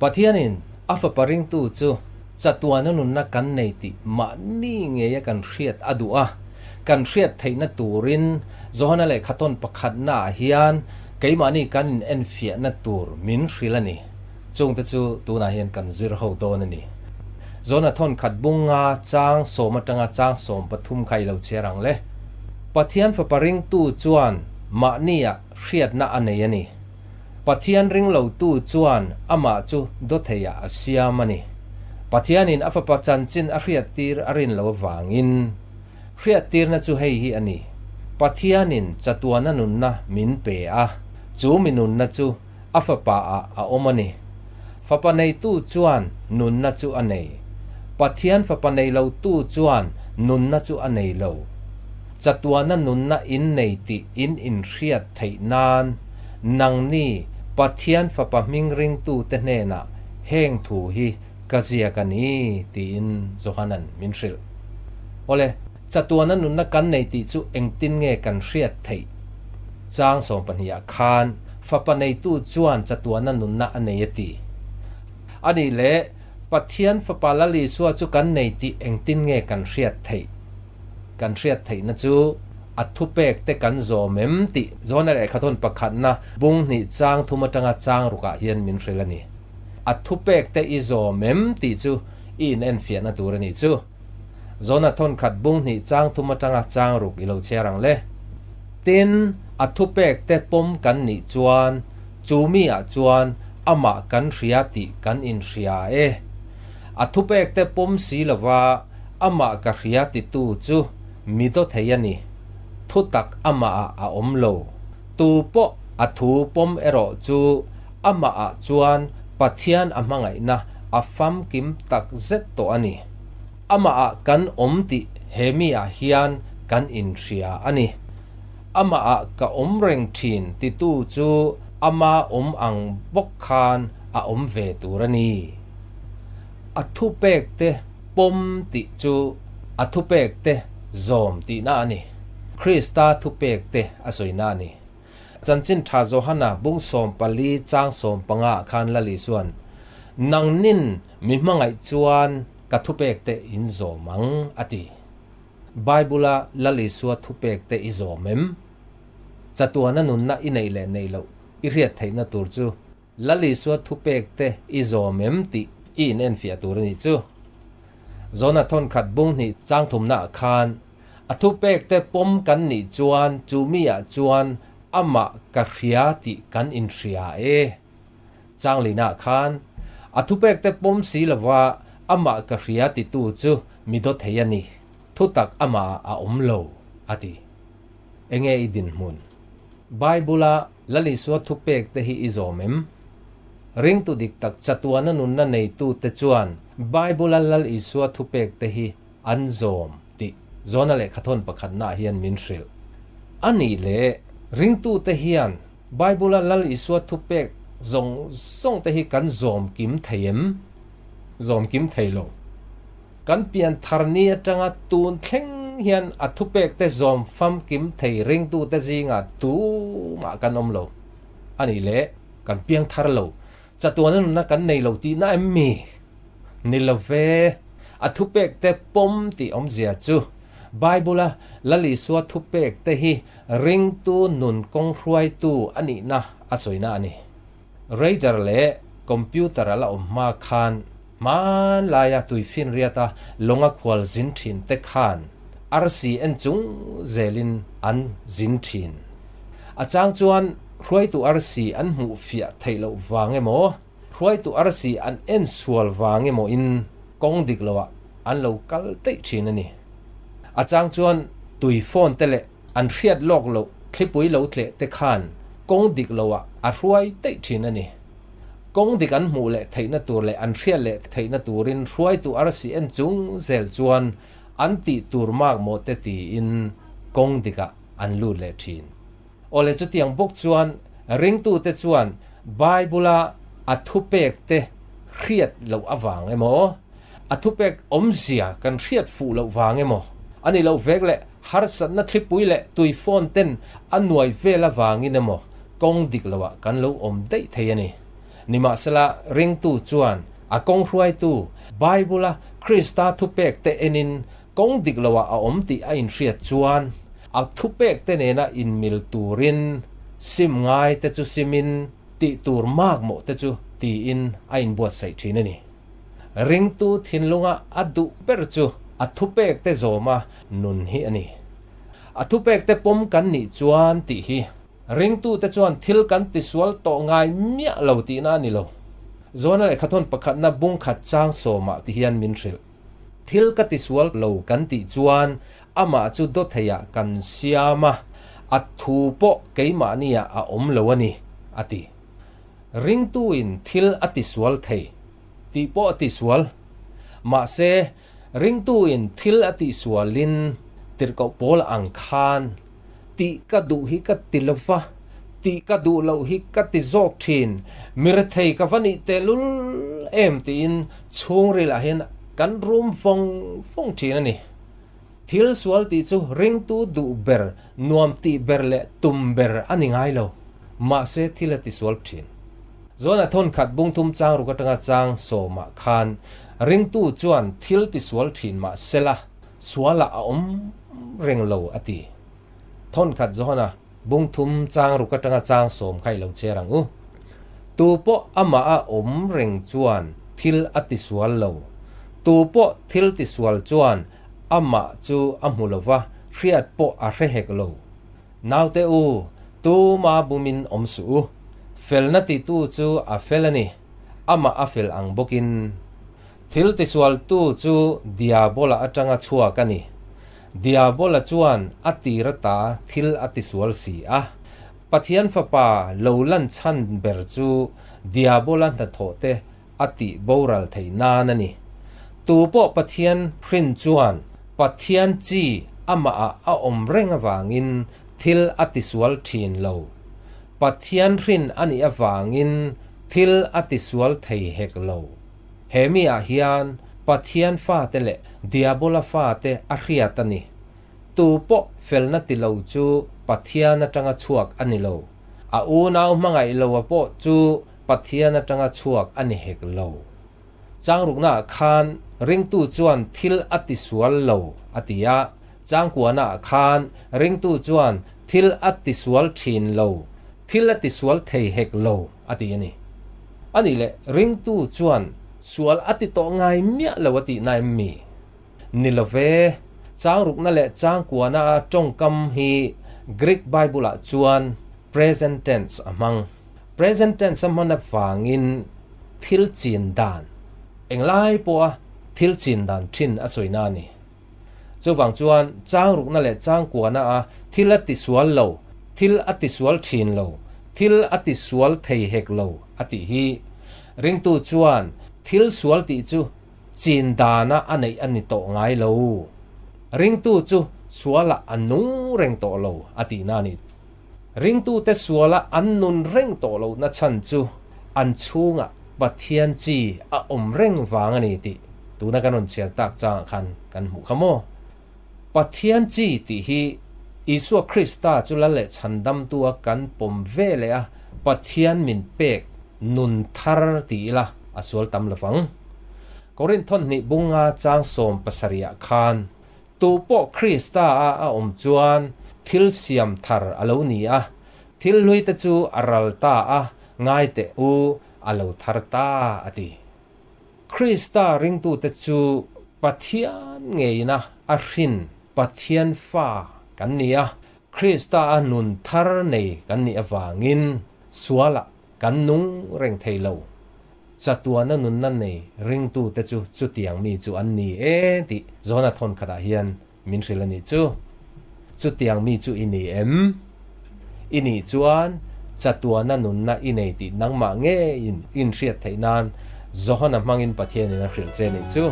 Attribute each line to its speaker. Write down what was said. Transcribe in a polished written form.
Speaker 1: Pathianin a Fapa ringtu chu chatuana nunna kan nei tih mahni ngeia kan hriat a duh a, kan hriat theihna turin Johana lehkhathawn pakhatnaah hian keimahni kan in enfiahna tur min hrilh a ni. Chungte chu tunah hian kan zir ho dawn a ni. Johana thawnkhat bunga chang sawm atanga chang 13 kha i lo chhiar ang le. Pathian Fapa ringtu chuan mahnia hriatna a nei a ni. Pathian ring lotu chuan amah chu dawtheiah a siam a ni. Pathianin a Fapa chanchin a hriattir a rin lo avangin, hriattirna chu hei hi a ni, Pathianin chatuana nunna min pe a, chu mi nunna chu a Fapa-ah a awm a ni. Fapa neitu chuan nunna chu a nei. Pathian Fapa nei lotu chuan nunna chu a nei lo. Chatuana nunna in nei tih in inhriat theih nan nangni Pathian Fapa hming ringtute hnenah heng thu hi ka ziak a ni, tiin Johanan min hrilh. Awle, chatuana nunna kan nei tih chu engtin nge kan hriat theih? Chang 12 ah khan Fapa neitu chuan chatuana nunna a nei a ti. A nih leh, Pathian Fapa Lal Isua chu kan nei tih engtin nge kan hriat theih? Kan hriat theihna chu a thupek te kan zawm em tih Johana lehkhathawn pakhatna bung hnih chang thum atanga chang rukah hian min hrilh a ni. A thupek te i zawm em tih chu i inenfiahna tur a nih chu. Johana thawnkhat bung hnih chang thum atanga chang ruk i lo chhiar ang le. Tin, a thupek te pawm kan nih chuan chu mi ah chuan amah kan hria tih kan inhria e. A thupek te pawm si lova Amah ka hria titu chu mi daw thei a ni. Thutak amahah a awm lo. Tu pawh a thu pawm erawh chu amahah chuan Pathian a hmangaihna a famkim tak zet tawh a ni. Amahah kan awm tih he miah hian kan inhria a ni. Amahah ka awm reng thin titu chu ama awm ang bawk khan a awm ve tur a ni. A thupek te pawm tih chu a thupek te zawm tihna a ni. Krista thupek te a sawina a ni. Chanchin Tha Johana bung 14 chang 15 ah khan Lal Isuan, Nangnin mi hmangaih chuan ka thupek te in zawm ang, a ti. Bible-a Lal Isua thupek te i zawm em? Chatuana nunna i neih leh neih loh i hriat theihna tur chu Lal Isua thupek te i zawm em tih i inenfiah tur a nih chu. Johana thawnkhat bung hnih chang thumnaah khan, A thupek te pawm kan nih chuan chu miah chuan amah ka hria tih kan inhria e. Chang linah khan, A thupek te pawm si lova amah ka hria titu chu mi daw thei a ni, thutak amahah a awm lo, a ti. Enge i dinhmun? Bible-a Lal Isua thupek te hi i zawm em? Ringtu dik tak chatuana nunna neitute chuan Bible-a Lal Isua thupek te hi an zawm tih Johana lehkhathawn pakhatnaah hian min hrilh. A nih leh, ringtute hian Bible-a Lal Isua thupek zawng zawng te hi kan zawm kim thei em? Zawm kim thei lo. Kan pian thar ni atanga tun thleng hian a thupek te zawm famkim thei ringtute zingah tumah kan awm lo. A nih leh, kan piang thar lo. Chatuana nunna kan nei lo tihna em mi? Ni lo ve. A thupek te pawm tih awmzia chu Bible-a Lal Isua thupek te hi ringtu nun kawng hruaitu a nihna a sawina a ni. Radar leh computer a la awm hma khan hmanlaia tuifinriata lawnga khual zin thin te khan arsi en chung zelin an zin thin. A chang chuan hruaitu arsi an hmuh fiah theih loh vang emaw, hruaitu arsi an en sual vang emaw in kawng dik loah an lo kal daih thin a ni. A chang chuan tui phone te leh An hriat lawk loh thlipui lo tleh te khan kawng dik loah a hruai daih thin a ni. Kawng dik an hmuh leh theihna tur leh an hriat leh theihna turin hruaitu arsi en chung zel chuan an tih tur mak maw te tiin kawng dikah an lut leh thin. Awle chutiang bawk chuan ringtute chuan Bible-a a thupek te hriat loh avang emaw, a thupek awmzia kan hriat fuh loh vang emaw a nih loh vek leh Harsatna thlipui leh tui phone ten a nuai vel avangin emaw kawng dik loah kan lo awm daih thei a ni. Nimahsela, ringtu chuan a kawng hruaitu, Bible-a Krista thupekte enin kawng dik loah a awm tih a inhriat chuan, a thupekte nena inmil turin sim ngaite chu simin tih tur makmawhte chu tiin a inbuatsaih thin a ni. Ringtu thinlunga a duh ber chu a thupekte zawma nun hi a ni. A thupekte pawm kan nih chuan tih hi Ringtute chuan thil kan tisual tawh ngai miah lo tihna a ni lo. Zona lehkhathawn pakhatna bung khat chang sawmah ti hian min hrilh. Thil ka tisual lo kan tih chuan amah chu dawtheiah kan siam a, a thu pawh keimahniah a awm lo a ni, a ti. Ringtuin thil a tisual thei tih pawh a tisual. Mahse, Ringtuin thil a tihsualin tirhkoh pawl ang khan tih ka duh hi ka ti lo va, tih ka duh loh hi ka ti zawk thin, mi rethei ka va nih tehlul em tiin chhungrilah hian kan rum vawng vawng thin a ni. Thil sual tih chu ringtu duh ber, nuam tih ber leh tum ber a ni ngai lo. Mahse thil a tisual thin. Zona thawnkhat bungthum chang ruk atanga chang sawmah khan ringtu chuan thil tisual thin mah sela sualah a awm reng lo a ti. Thawnkhat Johana bungthum chang ruk atanga chang sawm kha i lo chhiar ang u. Tu pawh amah a awm reng chuan thil a tisual lo. Tu pawh thil tisual chuan amah chu a hmu lo va, hriat pawh a hre hek lo. Naute u, tuma bumin awm suh u. Felna titu chu a fel a ni, amah a fel ang bawkin. Thil tisualtu chu Diabola atanga chhuak a ni. Diabola chuan a tir ata thil a tisual si a. Pathian Fapa lo lan chhan ber chu Diabola hnathawhte a tih boral theih nan a ni. Tu pawh Pathian hrin chuan Pathian chi amahah a awm reng avangin thil a tisual thin lo. Pathian hrin a nih avangin thil a tisual thei hek lo. He mi ah hian Pathian fate leh Diabola fate a hriat a ni. Tu pawh felna ti lo chu Pathian atanga chhuak a ni lo. A unau hmangaih lo a pawh chu Pathian atanga chhuak a ni hek lo. Changruknaah khan ringtu chuan thil a tisual lo a ti a, changkuanaah khan ringtu chuan thil a tisual thin lo, thil a tisual thei hek lo a ti a ni. A nih leh ringtu chuan sual a ti tawh ngai miah lo a tihna em mi? Ni lo ve, changrukna leh changkuana a tawngkam hi Greek Bible-ah chuan present tense a hmang. Present tense a hman avangin thil chin dan, englai pawha thil chin dan thin a sawina a ni. Chuvang chuan changrukna leh changkuana a thil a tisual lo, thil a tisual thin lo, thil a tisual thei hek lo a tih hi. Ringtu chuan thil sual tih chu chin dana a neih a ni tawh ngai lo. Ringtu chu sualah a nung reng tawh lo a tihna a ni. Ringtute suala an nun reng tawh lohna chhan chu an chhungah Pathian chi a awm reng vang a ni tih tuna kan rawn chhiar tak changah khan kan hmuh kha maw? Pathian chi tih hi Isua Krista chu lal leh chhandamtua kan pawm ve leh a, Pathian min pek nun thar ti ila a sual tam lovang. Korinth thawhnih bunga chang 17ah khan Tu pawh Krista a a awm chuan thil siam thar a lo ni a, thil hlui te chu a ral ta a, ngai teh u, a lo thar ta, a ti. Krista ringtute chu Pathian ngeina a hrin Pathian fa kan ni a, Krista a nun thar nei kan nih avangin sualah kan nung reng thei lo. Chatuana nunna nei ringtute chu chutiang mi chu an ni e tih Johana thawnkhatah hian min hrilh a nih chu. Chutiang mi chu i ni em? I nih chuan chatuana nunna i nei tih nangmah ngeiin inhriat theih nan Johana hmangin Pathianin a hrilh che nih chu.